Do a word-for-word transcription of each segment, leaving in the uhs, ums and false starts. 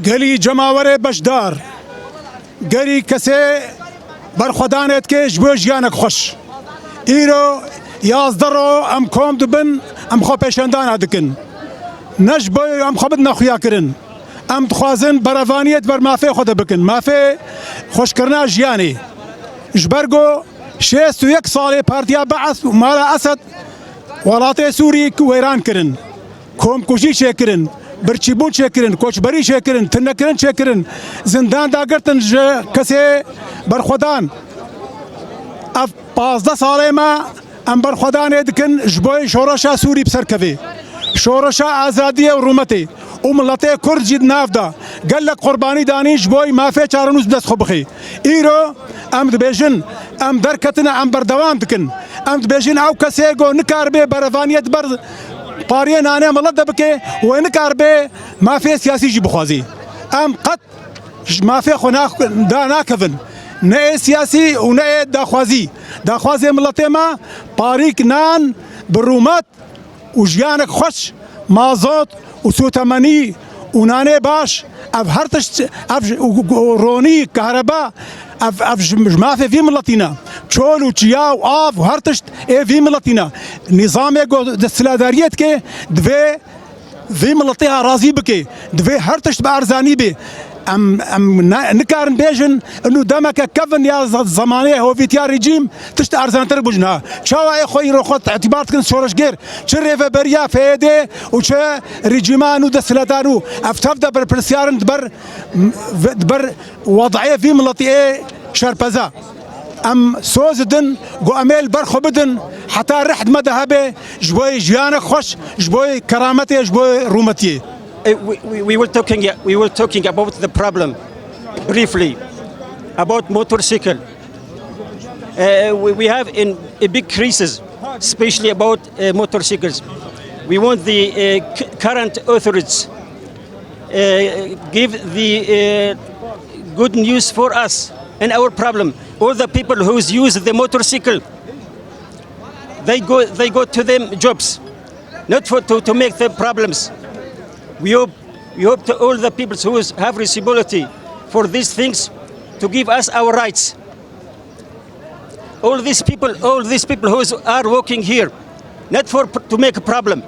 Gelî cemawerê beşdar, gelî kesê berxwedanê dike ji bo jiyanek xweş. Îro yazdeh ro em kom dibin, em xwe pêşendana dikin. Ne ji bo em xwe bidine xuyakirin. Em dixwazin berevaniyê di ber mafê xwe de bikin. Mafê xweşkirina jiyanê. Ji ber ku şêst û yek salê Partiya Be'es û Mala Esed welatê Sûrî wêran kirin. Komkujî çêkirin, birçîbûn çêkirin, koçberî çêkirin, tirinekirin çêkirin, zindan dagirtin ji kesê berxwedan. Ev pazdeh salê me em berxwedanê dikin ji bo şoreşa Sûrî bi ser kevê. Şoreşa azadiyê û rûmetê û miletê Kurd jî di nav de gelek qurbanî danîn ji bo mafê çarenûs bi dest xwe bixê. Îro em dibêjin, em derketine, em berdewam dikin. Em dibêjin ew kesê ku nikaribe berevaniyê di ber pariyê nanê milet de bike, wê nikaribe mafê siyasî jî bixwazî. Em qet ji mafê xwe nax-, da nakevin. Ne ê siyasî û ne ê daxwazî. Daxwazê miletê me parîk nan bi rûmet û jiyanek xweş, mazot û sûtemenî û nanê baş, ev her tişt, ev ji, û, û, û ronî, kahreba, ev, ev ji, ji mafê vî miletî ne. Çol û çiya û av û her tişt ê vî miletî ne. Nîzamê ku desthilatdariyê dike, divê vî miletê ha razî bike. Divê her tişt bi erzanî be. Em, em ne, nikarin bêjin, inu demeke kevin ya ze-, zemanê hovîtiya rejîm tişt erzantir bû ji niha. Çawa ê xwe îro xwe îtîbar dikin şoreşgêr? Çi rêveberiya P Y D û çi rejîma nû desthilatdan û ev tev de berpirsyar in di ber, di ber wedayê vî miletî ê şerpeze. Em soz didin, ku em ê li ber xwe bidin, heta rih di me de hebe, ji bo jiyanek xweş, ji bo kerametê, ji bo rûmetiyê. Uh, we, we, we were talking, we were talking about the problem briefly, about motorcycle. Uh, we, we have in a big crisis, especially about uh, motorcycles. We want the uh, c- current authorities uh, give the uh, good news for us and our problem. All the people who use the motorcycle, they go, they go to them jobs, not for to, to make them problems. We hope, we hope to all the people who is- have responsibility for these things to give us our rights. All these people, all these people who is- are working here, not for p- to make a problem.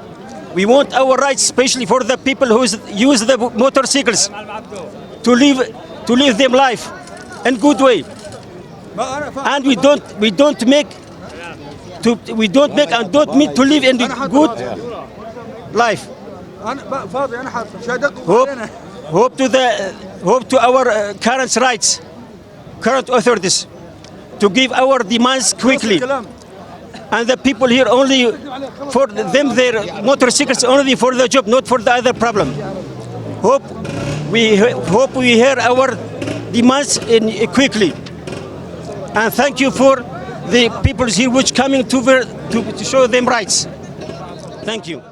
We want our rights, especially for the people who is- use the motorcycles, to live, to live them life in good way. And we don't, we don't make to, we don't make and don't mean to live in the good life. Hope, hope to the, hope to our uh, current rights, current authorities, to give our demands quickly. And the people here only for them, their motorcycles only for the job, not for the other problem. Hope we he- hope we hear our demands in quickly. And thank you for the people here which coming to, ver- to, to show them rights. Thank you.